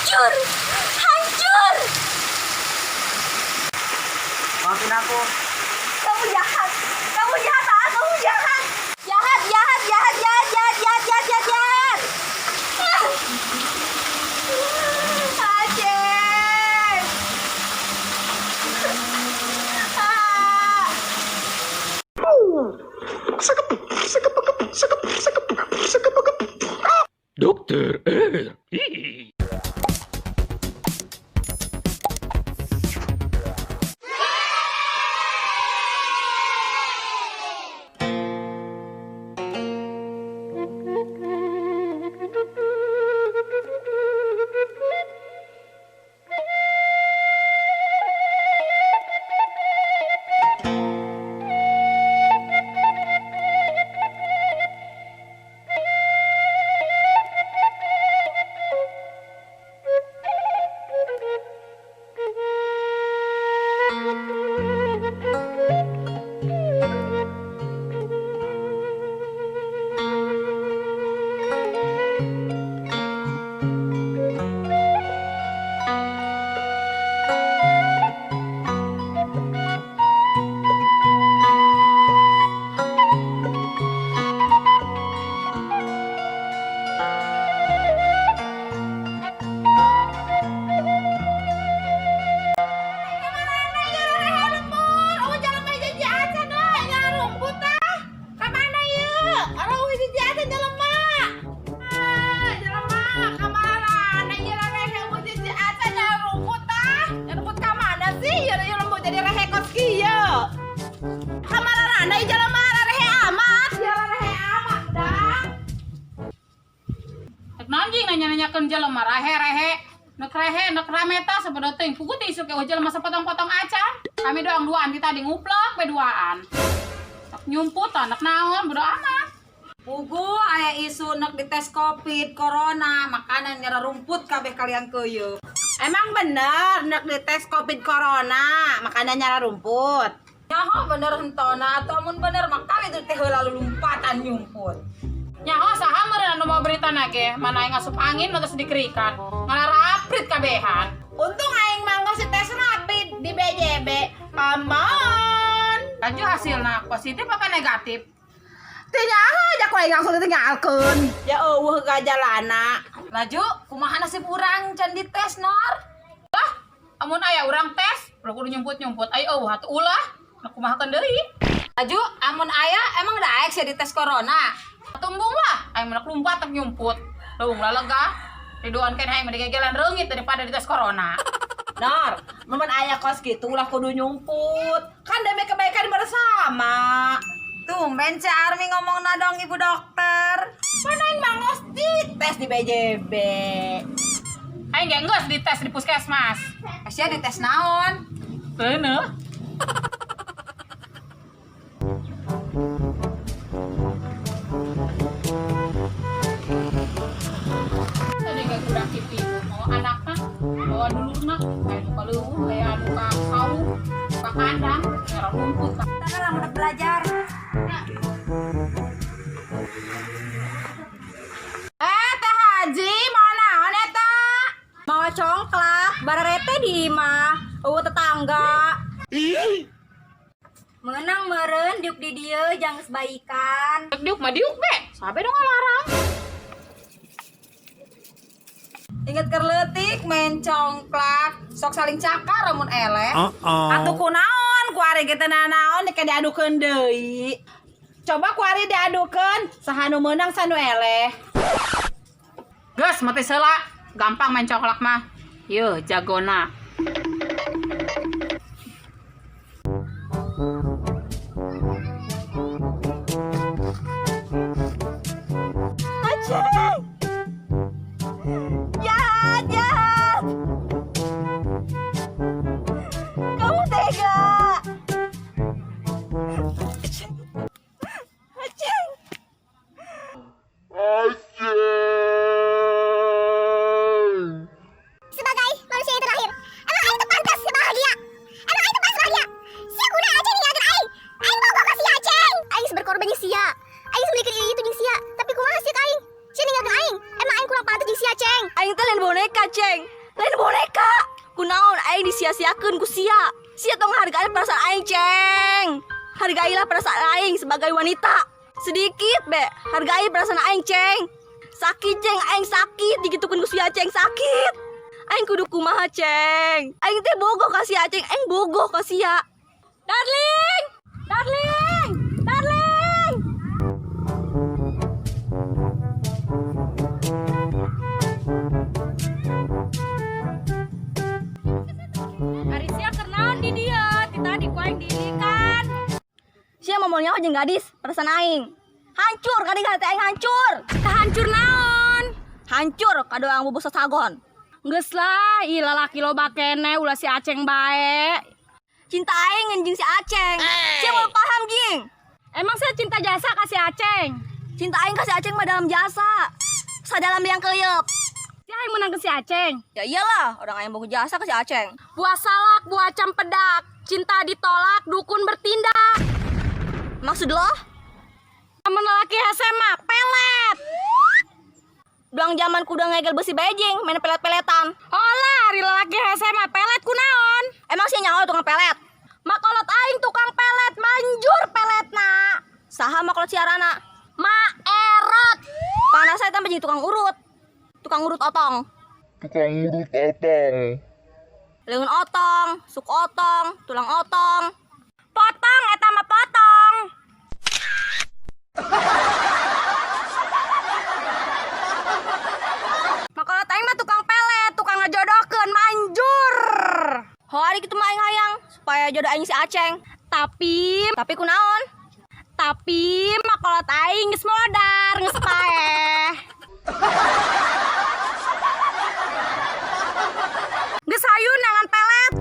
Hancur! Hancur! Maafin aku. Kamu jahat! Kamu jahat, ah! Kamu jahat! Jahat, jahat, jahat, jahat, jahat, jahat, jahat, jahat, jahat! Aceh! Ah. Dokter R. Kamana ieu? Areuh hiji acan jelema. Ah, jelema kamarana ieu rehe eueuh hiji acan nyarumput tah. Nyarumput ka mana sih? Ieu ieu lembut jadi rehe kos kieu. Kamarana ieu jelema rehe amat. Ieu rehe amat dah. Rek naon jing nanya-nanyakeun jelema rehe-rehe. Nek rehe, nek rame tah sabodo teuing. Puguh teh isuk eueuh jelema sapotong-potong acan. Kami doang duaan kita tadi nguplek we duaan. Nek nyumput tah, nek naon bodo amat. Puguh aya isu nek dites Covid corona, makanan nyara rumput kabeh kalian keuyeuk. Emang bener nek dites Covid corona, makanan nyara rumput. Nyaho bener hentona atau amun bener mah kami teh heula lompatan nyumput. Nyaho saha meureun anu mau berita nage, mana aing asup angin mah geus dikerikan. Ngalara aprit kabehan. Untung aing mah geus tes rapid di BJB. Aman. Laju hasilna positif apa negatif? Teu nyaho aja ku aing langsung ditinggalkeun. Ya eueuh gajalana. Laju kumaha nasib urang can dites, Nor? Lah, amun aya urang tes, ulah kudu nyumput-nyumput, ai eueuh atuh ulah. Nek kumahakeun deui? Laju amun aya emang daek sia dites corona. Tumbung lah, aing mah lumpat tek nyumput. Leuweung lega. Riduan keneh aing mah digegelan reungit daripada dites corona. Nor, momen aya kos gitu ulah kudu nyumput. Kan demi kebaikan bersama. Tumben Ceu Armi ngomong dong ibu dokter. Mana aing mah geus dites di BJB. Aing ge geus dites di puskesmas. Sia dites naon? Keuneuh. Tadi gak kurang pipi, mau anakna, bawa dulurna, kayak nu ka leuweung, kayak anu ka saung, ka kandang, nyara rumput. Kita lah udah belajar. Eh, Teh Haji, mau naon eta? Mau congklak, bararete di imah, eueuh tetangga. Menang meureun diuk di dieu jang geus baikan. Rek diuk mah diuk be, sabe dong ngalarang. Inget keur leutik main congklak, sok saling cakar amun eleh. Atuh kunaon kuari ge teu nanaon dike diadukeun deui. Coba kuari diadukeun, saha nu meunang saha nu eleh. Geus mati seula, gampang main congklak mah. Yeuh, jagona. Aceh! Jahat, jahat! Kamu tega! Aceh! Aceh! Sebagai manusia yang terakhir, Aceng. Aing teh lain boneka, Ceng. Lain boneka. Kunaon aing disia-siakeun ku sia. Sia tong hargaan perasaan aing, Ceng. Hargailah perasaan aing sebagai wanita. Sedikit be, hargai perasaan aing, Ceng. Sakit, Ceng, aing sakit digitukeun ku sia, Ceng, sakit. Aing kudu kumaha, Ceng. Aing teh bogoh ka sia, Ceng. Aing bogoh ka sia. Darling! Darling! Darling! Ari sia keur naon di dieu? Ti tadi ku aing diilikan. Sia mau nyaho jeung gadis, perasaan aing. Hancur, kadang hati aing hancur. Kahancur naon? Hancur kadoang bubuh sasagon. Geus lah, ih lalaki loba keneh ulah si Aceng bae. Cinta aing jeung si Aceng. Sia mau paham jing. Emang saya cinta jasa ka si Aceng? Cinta aing ka si Aceng mah dalam jasa. Sadalam yang keleup. Si aing menang ke si Aceng. Ya iyalah, orang aing boga jasa ke si Aceng. Buah salak, buah cempedak, cinta ditolak, dukun bertindak. Maksud lo? Amun lelaki hese mah pelet. Doang zaman kuda ngegel besi bejing, main pelet-peletan. Hola, ari lelaki hese mah pelet kunaon? Emang sih nyaho tukang pelet? Makolot aing tukang pelet, manjur peletna. Saha makolot siarana? Ma erot. Panas saya tambah jadi tukang urut. Tukang urut otong. Tukang urut otong. Lengan otong, suk otong, tulang otong. Potong eta mah potong. Makolot aing mah tukang pelet, tukang ngajodohkeun, manjur. Hari kitu mah aing hayang supaya jodoh aing si Aceng. Tapi Tapi kunaon? tapi makolot aing geus modar, geus paeh. Geus hayu nangan pelet.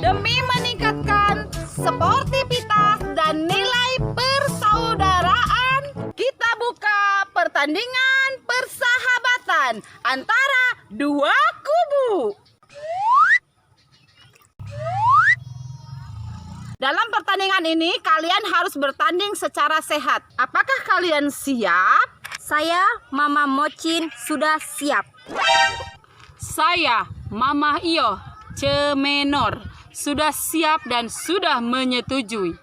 Demi meningkatkan sportivitas dan nilai persaudaraan, kita buka pertandingan persahabatan antara dua kubu. Dalam pertandingan ini, kalian harus bertanding secara sehat. Apakah kalian siap? Saya Mama Mocin sudah siap. Saya Mama Iyo Cemenor sudah siap dan sudah menyetujui.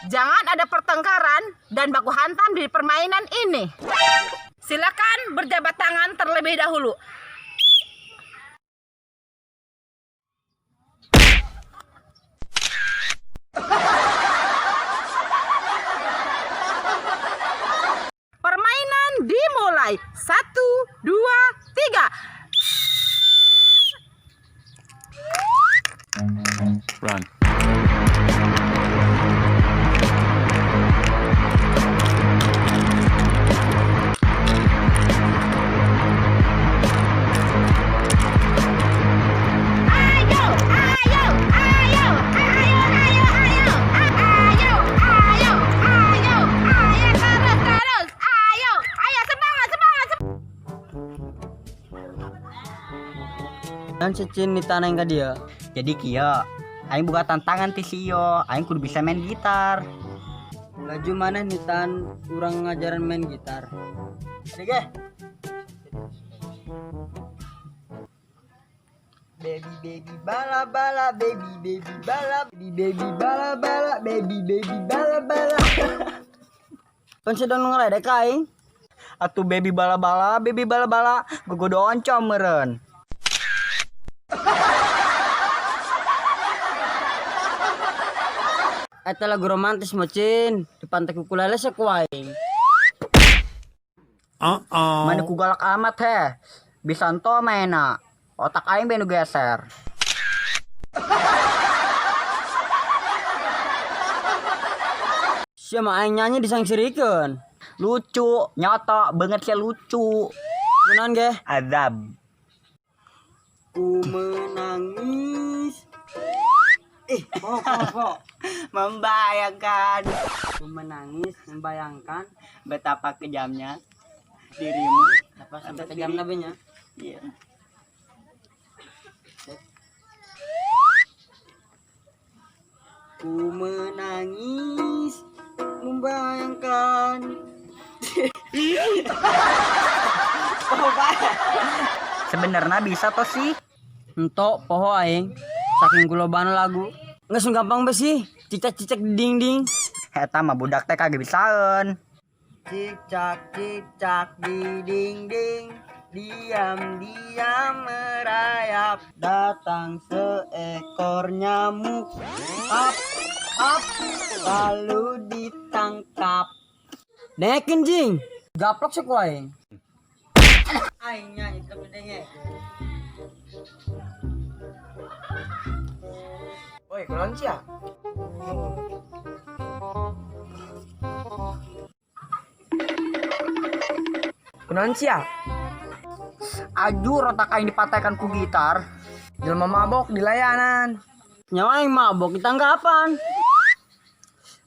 Jangan ada pertengkaran dan baku hantam di permainan ini. Silakan berjabat tangan terlebih dahulu. Permainan dimulai. 1, 2, 3. Run. Ayo, ayo, ayo, ayo, ayo, ayo, ayo, ayo, ayo, ayo, terus, terus, ayo, ayo, semangat, semangat, semangat. Dan cecin nita aing ka dia. Jadi kieu, aing buka tantangan ti si Iyo, aing kudu bisa main gitar. Laju mana nitan urang ngajaran main gitar. Ada ge? Baby baby bala bala baby baby bala baby baby bala bala baby baby bala bala. Pan sedang ngeledek aing. Atuh baby bala bala baby bala bala gogodo oncom meureun. Eta lagu romantis mocin di pantai ukulele ku aing. Uh-oh. Mana ku galak amat heh. Bisa ento maena. Otak aing benu geser. Sia mah aing nyanyi disangsirikeun. Lucu, nyoto banget sih lucu. Kunaon ge? Azab. Ku menangis. Ih, pok pok pok. Membayangkan Ku menangis membayangkan betapa kejamnya dirimu. apa sampai kejam nabinya. Iya. Ku menangis membayangkan. Oh, bae. Sebenarnya bisa toh sih. Entok poho aing. Saking kulobana lagu. Nggak sung gampang be sih. Cicak-cicak di dinding. Eta mah budak teh kagak bisaeun. Cicak cicak di dinding, diam-diam merayap. Datang seekor nyamuk, up up, lalu ditangkap. Nekin jing, gaplok sih ku aing. Aing nyanyi tapi denge. Woi, kunaon sia? Kunaon sia? Ajur otak aing dipatahkan ku gitar. Jelema mabok di layanan. Nyawa aing mabok di tanggapan.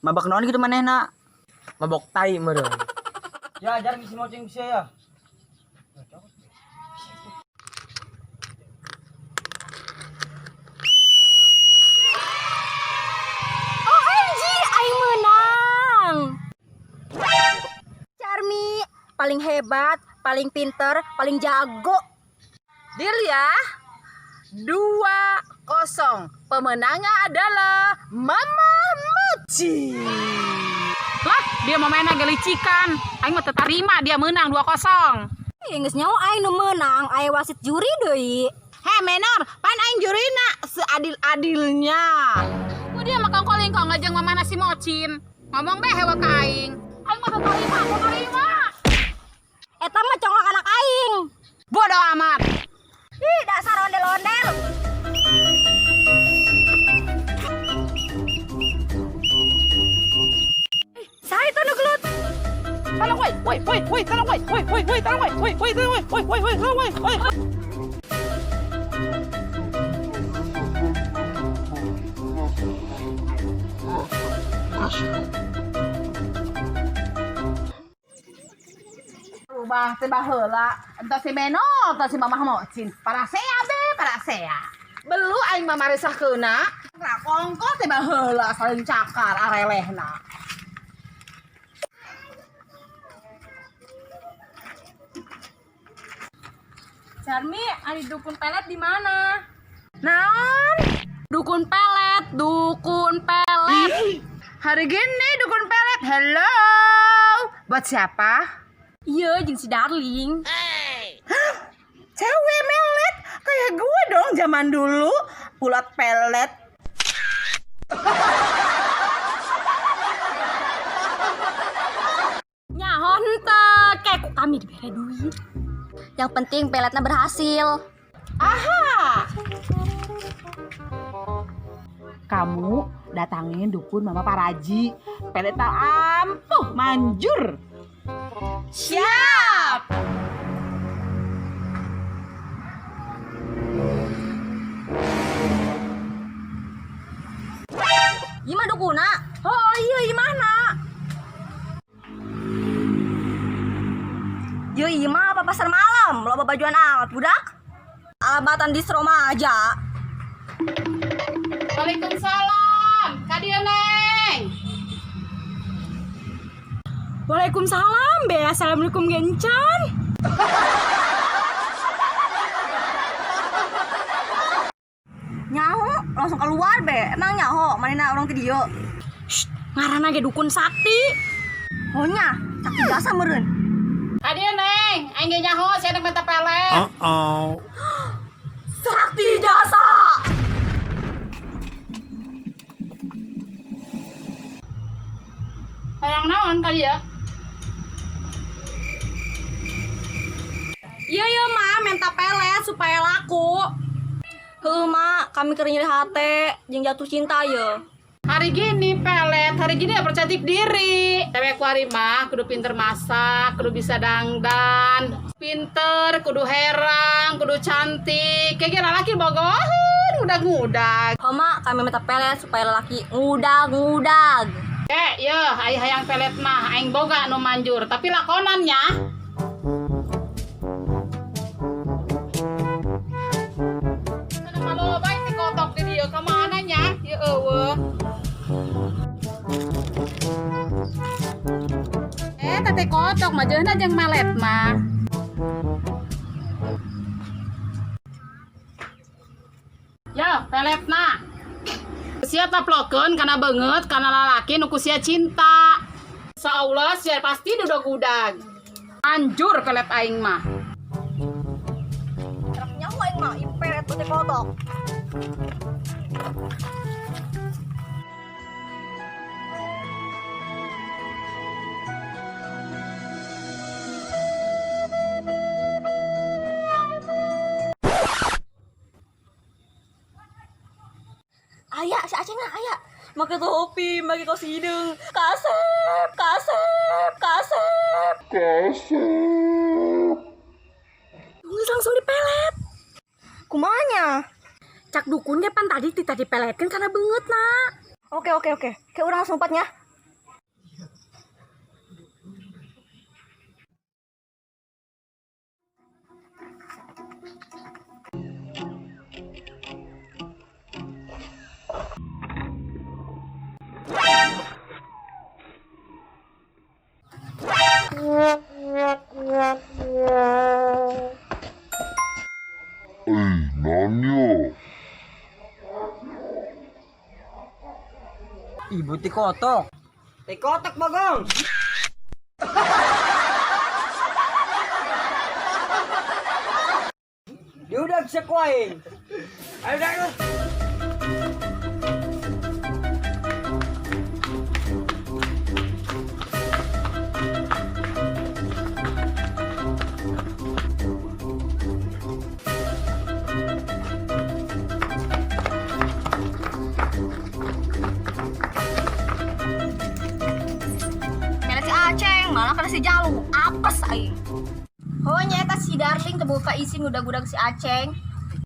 Mabok naon gitu manehna? Mabok tai meureun. Ya, ajar ngisi moceng bisa ya. OMG, aing menang. Carmi, paling hebat, paling pinter, paling jago. Deal ya. 2-0. Pemenangnya adalah Mama Mochi. Lah, dia mau main agak licikan. Aing mah teu tarima dia menang 2-0. Ih, geus nyaho aing nu menang, aing wasit juri deui. Hei Menor, pan aing jurina seadil-adilnya. Ku dia makan kolingkong ngajeng mama nasi mocin. Ngomong beh hewa ka aing. Aing mah teu tarima, teu tarima. Eta mah conglak anak aing. Bodoh amat. Ih, dasar ondel-ondel. Saya itu nu gelut. Tolong woi, woi, woi, woi, tolong woi, woi, woi, woi, tolong woi, woi, woi, tolong woi, woi, woi, woi, tolong woi, woi. Rubah teh baheula, entos si Menor, entos si Mamah Mocin. Parasea be, parasea. Belu aing mah maresahkeuna. Kongko teh baheula saling cakar arelehna. Carmi, ada dukun pelet di mana? Naon? Dukun pelet, dukun pelet. Hari gini dukun pelet. Hello. Buat siapa? Iya, jeung si Darling. Cewek melet kayak gue dong zaman dulu, pulat pelet. Nyaho henteu, kayak ku kami dibere duit. Yang penting peletnya berhasil. Aha. Kamu datangin dukun Mama Paraji. Pelet ampuh manjur. Siap. Gimana dukuna? Oh iya, gimana? Yo iya mah apa pasar malam, loba bajuan amat budak. Alabatan distro mah aja. Waalaikumsalam. Ka dieu Neng. Waalaikumsalam, be. Assalamualaikum gencan. Nyaho, langsung keluar be. Emang nyaho, manehna orang ti dieu. Shh, ngaranna ge dukun sakti. Honya, sakti jasa meureun. Ka dieu Neng, aing ge nyaho sia rek minta pelet. Uh-oh. Sakti jasa. Hayang naon ka dieu? Iya iya ma, minta pelet supaya laku. Heuh ma, kami keur nyeri hate jeung jatuh cinta ye. Hari gini pelet, hari gini ya percantik diri. Cewek kuari mah kudu pinter masak, kudu bisa dangdan, pinter, kudu herang, kudu cantik. Kayak gini laki bogohan, ngudag-ngudag. Heuh ma, kami minta pelet supaya lelaki ngudag-ngudag. Eh, yo, ai hayang pelet mah aing boga nu manjur, tapi lakonannya Sana maloba si kotok di dieu ka mana nya? Ieu eueuh. Kotok mah jeuhna jeung melet mah. Ya, peletna. Sia taplokeun kana beungeut kana lalaki nu ku sia cinta. Insyaallah sia pasti dudag-udag. Anjur pelet aing mah. Truk nyawa aing mah ipelet teh kotok. Aya si Aceng nah aya. Make topi, make kaos hideung. Kasep, kasep, kasep. Kasep. Geus langsung dipelet. Kumanya? Cak dukun ge pan tadi tita dipeletkeun kana beungeutna. Oke. Kayak urang langsung empatnya. Eh, nanya. Ibu ti kotok. Ti kotok bagong. Diudag sa kuwain. Ayo dah. Melet si Aceng, malah kena si Jalu. Apes aing. Oh nyata si Darling terbuka isin udah-gudag si Aceng.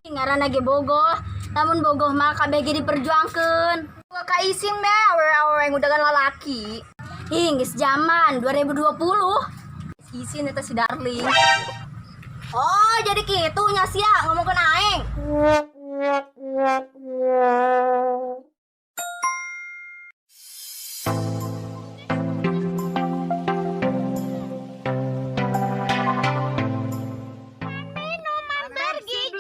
Ngaranna ge bogoh, namun bogoh mah kabeh ge diperjuangkeun. Buka isin be awewe ngudagan lalaki. Ih, geus zaman 2020. Isin eta si Darling. Oh, jadi kitu nya sia ngomongkeun aing. Bergigi.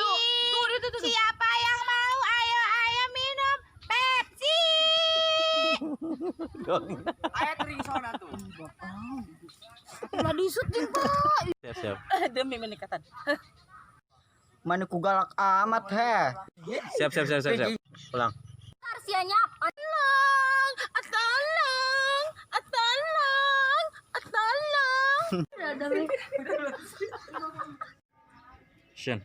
Siapa yang mau? Ayo ayo minum Pepsi. Aya tering soda tuh. Ulah disut jeung Pak. Siap, siap. Demi menikahkan. Mana ku galak amat he. Siap, siap, siap, siap, siap. Ulang. Ntar sianya tolong, tolong, tolong, tolong. Shen.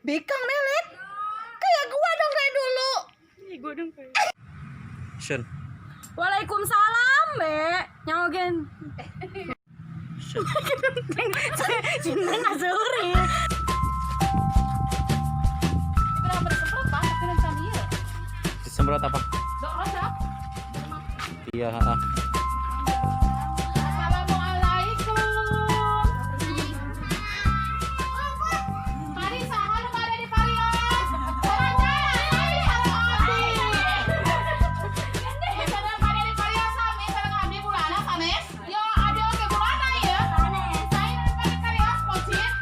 Bikang melet. Kayak gua dong kayak dulu. Shen. Waalaikumsalam, Be. Nyawa gen. Cinta nggak suri. Berapa disemprot, Pak? Tapi can ieu. Disemprot apa? Dok rosak. Iya, ha. Assalamualaikum. Mari saha nu bade di parios? Jalan-jalan, sareng abdi. Misalnya bade di parios sami sareng abdi bulana sanes. Yo abdi oge bulana ieu. Sanes. Saya nu bade parios pocit.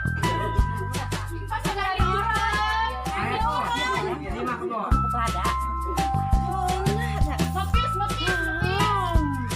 Pas segala di urang. Mekis, mekis, mekis.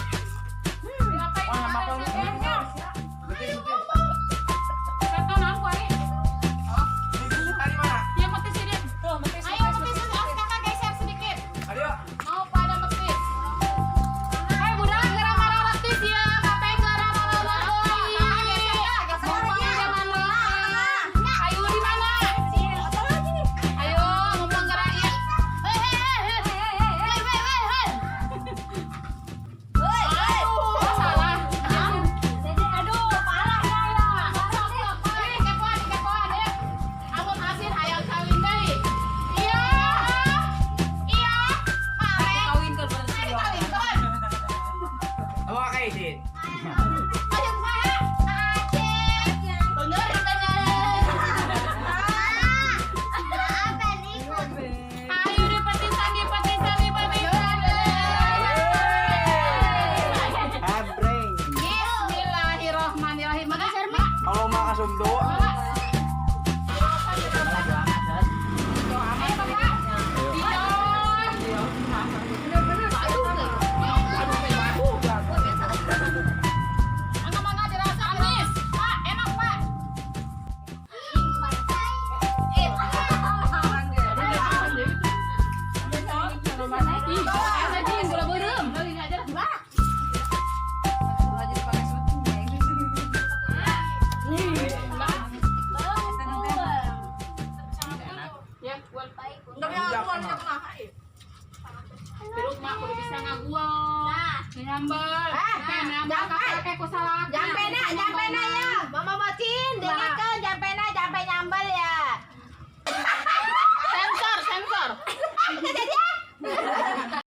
Kumaha ieu? Hirup mah kudu bisa ngaguel. Nah. Nyambel. Eh, Nyambel jampe. kakek ku salak. Jampena, jampena ya. Mama bocin, dengekeun.